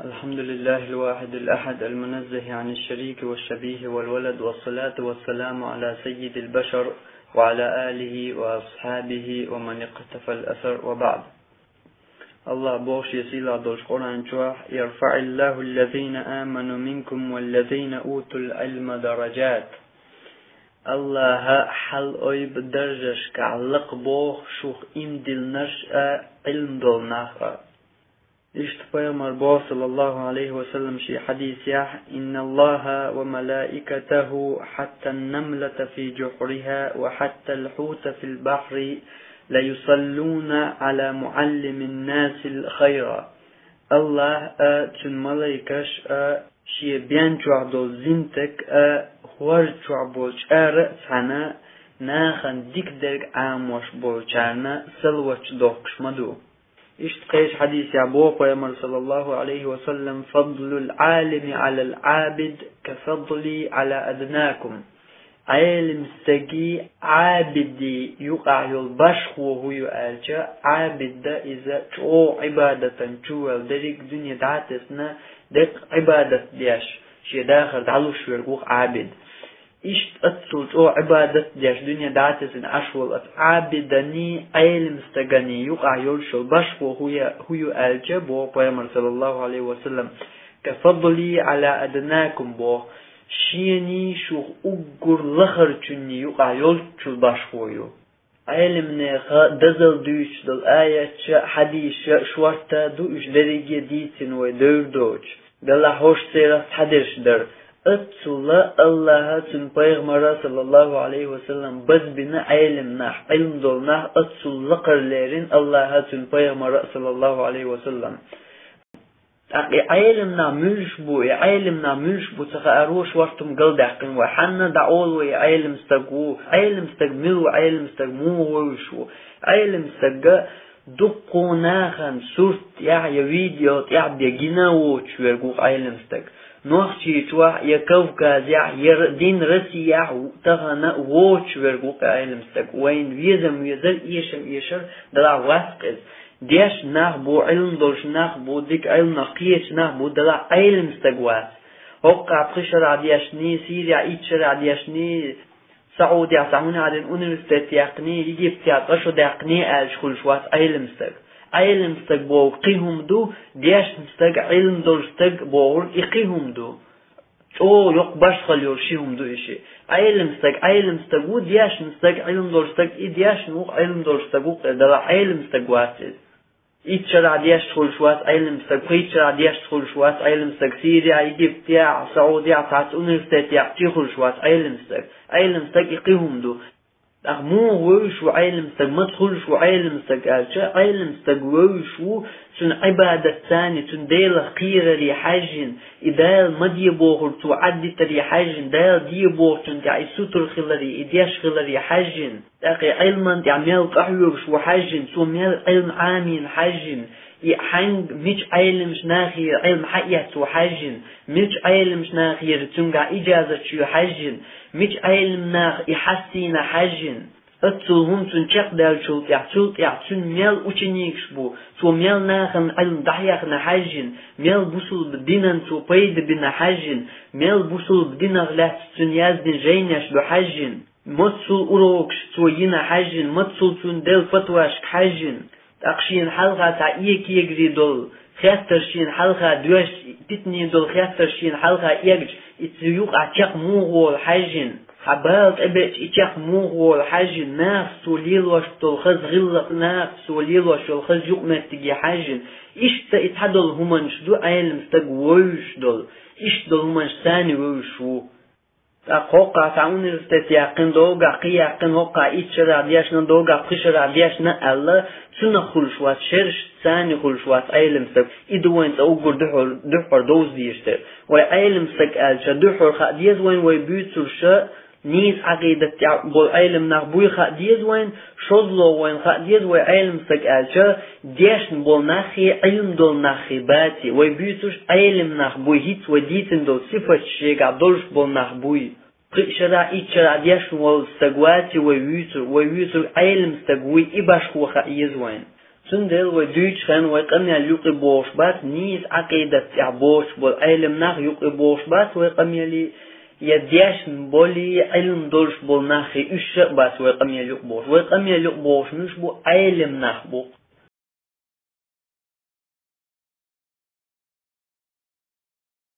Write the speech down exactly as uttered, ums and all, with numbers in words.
الحمد لله الواحد الأحد المنزه عن الشريك والشبيه والولد، والصلاة والسلام على سيد البشر وعلى آله وأصحابه ومن اقتفى الأثر، وبعد. Аллах боху шен сийлахь долчу Къуръан чохь: «يرفع الله الذين آمنوا منكم والذين أوتوا العلم درجات». Аллаха хьалаойба даржашкахь лакха боху шух иман диллинарш а, Ӏилма долу нах а. Иштта пайхамар боху, саллаллаху алейхи ва саллам, шен хьадисехь: «إن الله وملائكته حتى النملة في جحرها وحتى الحوت في البحر ليصلون على معلم الناس الخير». Аллах а, цуьнан малайкаш а, шен бен чохь долу зинтаг а, хӀорда чохь болчу ара а цхьаьна, нахана дика дерг Ӏамош болчарна салаваташ дохкуш ма ду. Иштта кхечу хьадисехь боху пайхамар, саллаллаху алейхи ва саллам: «فضل العالم على العابد كفضلي على أدناكم». Ӏелам стаги Ӏабиди юкъахь йолу башхо хӀун ю аьлча, Ӏабид а иза чӀогӀа Ӏибадатан чувоьлла дерриг дуьне дӀа а тесна, деккъа Ӏибадат деш, шен дахар дӀалуш верг ву-кх Ӏабид. Иштта оццул чӀогӀа Ӏибадат деш дуьне дӀа а тесна Ӏаш волу оцу Ӏабидани, Ӏелам стагани юкъахь йолуш йолу башхо хӀун я-, хӀун ю аьлча, боху пайхамар, саллаллаху алейхи ва саллам: «كفضلي على أدناكم», боху, шений шух уггар лахарчунний юкъахь йолччул башхо ю. Ӏелимнеха дозалла дуьйцуш долу аяташ а, хьадисаш а шорта ду, уьш дерриге а дийцина вай девр доцуш. Делахь хӀорш церах цхьадерш дара. Оццул а Аллаха, цуьнан пайхамара, саллаллаху алейхи ва саллам, базбина Ӏелим нах, Ӏилма долу нах оццул лакхара лерина Аллаха, цуьнан пайхамара, саллаллаху алейхи ва саллам. ТӀаккха и Ӏелим нах муьлш бу, и Ӏелим нах муьлш бу ца хаар, шортта галдаьккхина вай. Хьанна дӀаолу вай и Ӏелим стаг ву, Ӏелим стаг мила ву, Ӏелим стаг муха вевзаш ву? Ӏелим стаг дуккха нахана сурт тӀехь я видео тӀехь бен гина воцуш верг ву-кх Ӏелим стаг. Нохчийчохь я Кавказехь, я р-, дин Россияхь тахана воцуш верг ву-кх Ӏелим стаг. Вайна везам везар, эшам эшар далахь вац-кх иза. Дешна нах бу, Ӏилма долуш нах бу, дика Ӏилманах кхеташ нах бу, делахь Ӏелим стаг вац. ХӀокху пхи шарахь дешний, Сирехь итт шарахь дешний, Саудехь цхьа хӀун яздина университет яьккхиний, Египтехь цкъа шо даьккхиний аьлча хуьлуш вац Ӏелим стаг. Ӏелим стаг бохург кхин хӀума ду, дешна стаг, Ӏилма долуш стаг бохург и кхин хӀума ду. ЧӀогӀа йоккха башхалла йолу ши хӀума ду и ши. Ӏелим стаг Ӏелим стаг ву, дешна стаг, Ӏилма долуш стаг, и дешна ву-кх, Ӏилма долуш стаг ву-кх, делахь Ӏелим стаг вац иза. Итт шарахь дешна хуьлуш вац Ӏелим стаг, пхийтта шарахь дешна хуьлуш вац Ӏелим стаг, Сирехь, Египтехь, Саудехь цхьацца университет яьккхича хуьлуш вац Ӏелим стаг. Ӏелим стаг и кхин хӀума ду. ТӀаккха муха вевзаш ву Ӏелим стаг, маца хуьлуш ву Ӏелим стаг аьлча, Ӏелим стаг вевзаш ву цуьнан Ӏибадатца, цуьнан Делах кхераре хьаьжжина, и Дала ма де бохург цо Ӏаддитаре хьаьжжина, Дала де бохучунна тӀехь и сутара хиларе, и деш хиларе хьаьжжина. ТӀаккха и Ӏилманна тӀехь мел къахьоьгуш ву хьаьжжина, цо мел Ӏилма Ӏамийна хьаьжжина, и хьаьнга мича Ӏелимчу нахера Ӏилма хьаэцна ву хьаьжжина, мича Ӏелимчу нахера цуьнгахь ижазаташ ю хьаьжжина, мича Ӏелим наха и хьастийна хьаьжжина. Оццул хӀума цунна чекхдаьллачул тӀаьхьа, цул тӀаьхьа цуьнан мел ученикаш бу, цо мел нахана Ӏилма дӀахьехна хьаьжжина, мел бусулба динан цо пайда бина хьаьжжина, мел бусулба динах лаьцна цуьнан яздина жайнеш ду хьаьжжина, маццул урокаш цо йина хьаьжжина, маццул цунна делла фатвашка хьаьжжина. ТӀаккха шена хьалха цхьа эка-егарий долу хеттарш, шена хьалха доьшуш, питане долу хеттарш шена хьалха эгча, и цу юкъахь чекх муха волу хьаьжжина, хьан бала тӀебеача и чекх муха волу хьаьжжина, нахаца цо лелош долу хаза гӀиллакх, нахаца цо лелош йолу хаза юкъаметтиге хьаьжжина. Иштта и цхьадолу хӀуманаш ду Ӏелим стаг вевзаш долу, иштта долу хӀуманаш царна вевзаш ву. ТӀаккха хӀокхахь цхьа университет яьккхина, догахь кхин яьккхина, хӀокхахь итт шарахь дешна, догахь пхи шарахь дешна аьлла, цунах хуьлуш вац шераш, царна хуьлуш вац Ӏелим стаг. И ду вайн цкъа уггар дуьххьар, дуьххьара довза дезаш дерг. Вай Ӏелим стаг аьлча, дуьххьара хаа деза вайн вай буьйцурш а, нийса Ӏакъидат тӀехь болу Ӏелим нах буй хаа деза вайн, шозло вайн хаа деза вай Ӏелим стаг аьлча, дешна болу наххий, Ӏилма долу наххий баций, вай буьйцурш Ӏелим нах буй, хӀинца вай дийцина долу сифаташ шегахь долуш болу нах буй. Пхи шарахь, итт шарахь дешна волу стаг ваций вай вуьйцург, вай вуьйцург Ӏелим стаг вуй, и башхо хаа еза вайн. Цундела вай дуьйцучу хенахь вай къамел юкъе бохуш бац нийса Ӏакъидат тӀехь боцуш болу Ӏелам нах, юкъе бохуш бац вай къамеле, я дешна болу, я Ӏилма долуш болу нах, и уьш а бац вай къамел юкъе бохуш. Вай къамел юкъе бохуш муьлш бу? Ӏелам нах бу.